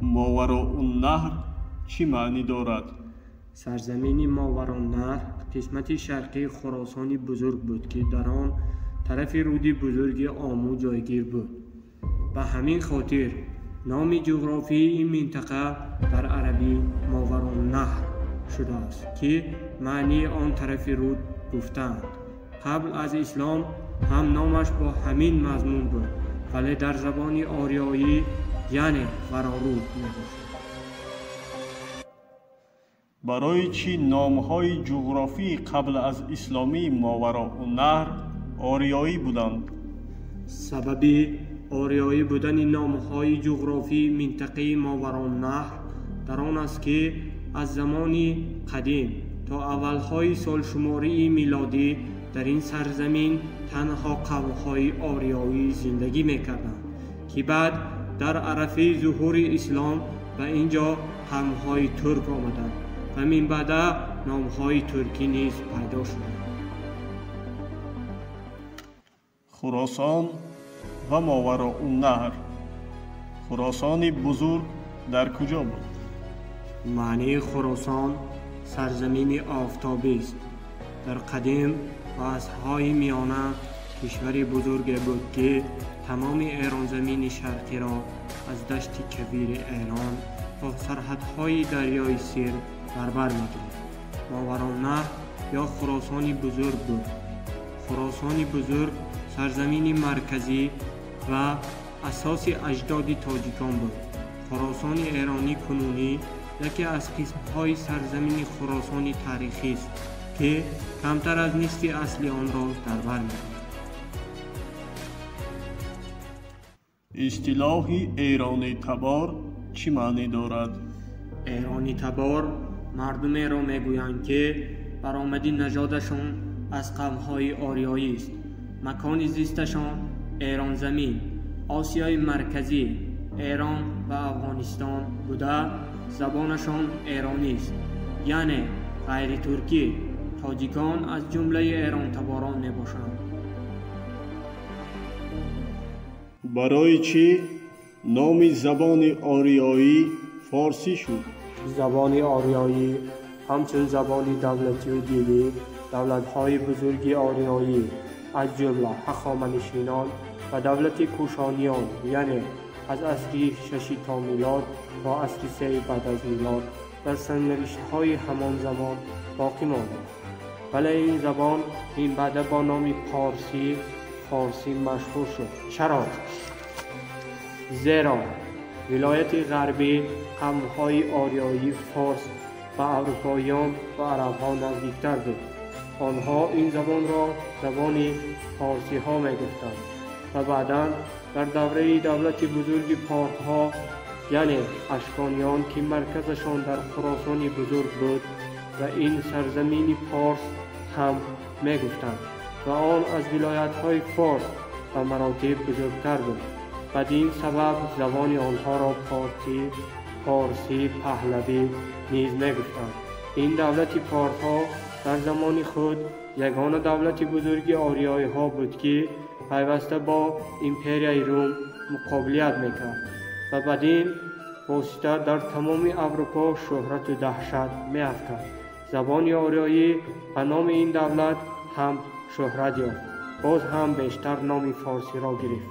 Мовароуннаҳр чӣ маънӣ дорад? Сарзамини Мовароуннаҳр қисмати шарқии Хуросони бузург буд, ки дар он тарафи руди бузурги Омӯ ҷойгир буд. Ба ҳамин хотир номи ҷуғрофии ин минтақа дар арабӣ Мовароуннаҳр шудааст, ки маънии он тарафи руд гуфтаанд. Қабл аз ислом ҳам номаш бо ҳамин мазмун буд, вале дар забони ориёӣ яъне вароруд мебошад. Барои чӣ номҳои ҷуғрофии қабл аз исломии Мовароуннаҳр ориёӣ буданд? Сабаби ориёӣ будани номҳои ҷуғрофии минтақаи Мовароуннаҳр дар он аст, ки аз замони қадим то аввалҳои солшумории милодӣ дар ин сарзамин танҳо қавмҳои ориёӣ зиндагӣ мекарданд, ки баъд дар арафаи зуҳури ислом ба ин ҷо қавмҳои турк омаданд ва минбаъда номҳои туркӣ низ пайдо шуданд. Хуросон ва Мовароуннаҳр. Хуросони бузург дар куҷо буд? Маънии Хуросон сарзамини офтобист. Дар қадим ва асрҳои миёна кишвари бузурге буд, ки тамоми эронзамини шарқиро аз дашти кабири Эрон то сарҳадҳои дарёи Сир дар бар мегирифт. Мовароуннаҳр ё Хуросони бузург буд. Хуросони бузург сарзамини марказӣ ва асоси аҷдоди тоҷикон буд. Хуросони эронӣ кунунӣ яке аз қисмҳои сарзамини Хуросони таърихист, ки камтар аз нисфи асли онро дар бар мегирад. Истилоҳи эронитабор чӣ маънӣ дорад? Эронитабор мардумеро мегӯянд, ки баромади нажодашон аз қавмҳои ориёист. Макони зисташон Эронзамин, Осиёи Марказӣ, Эрон ва Афғонистон буда, забонашон эронист, яъне ғайритуркӣ. Тоҷикон аз ҷумлаи эронтаборон мебошанд. Барои чӣ номи забони ориёӣ форсӣ шуд? Забони ориёӣ ҳамчун забони давлатию динӣ давлатҳои бузурги ориёӣ аз ҷумла ҳахоманишинон ва давлати кушониён, яъне аз асри шаши то милод то асри сеи баъд аз милод дар сангнавиштҳои ҳамон замон боқӣ мондааст. Вале ин забон минбаъда бо номи порсӣ, форсӣ машҳур шуд. Чаро? Зеро вилояти ғарбӣ қавмҳои ориёии форс ба аврупоиён ва арабҳо наздиктар буд. Онҳо ин забонро забони форсиҳо мегуфтанд ва баъдан дар давраи давлати бузурги портҳо, яъне ашкониён, ки марказашон дар Хуросони бузург буд ва ин сарзамини порс ҳам мегуфтанд ва он аз вилоятҳои форс ба маротиб бузургтар буд. Бадин сабаб забони онҳоро порсӣ, форсӣ, паҳлавӣ низ мегуфтанд. Ин давлати портҳо дар замони худ ягона давлати бузурги ориёиҳо буд, ки пайваста бо империяи Рум муқобилият мекард ва бадин восита дар тамоми Аврупо шӯҳрату даҳшат меафканд. Забони ориёӣ ба номи ин давлат ҳам шӯҳрат ёфт, боз ҳам бештар номи форсиро гирифт.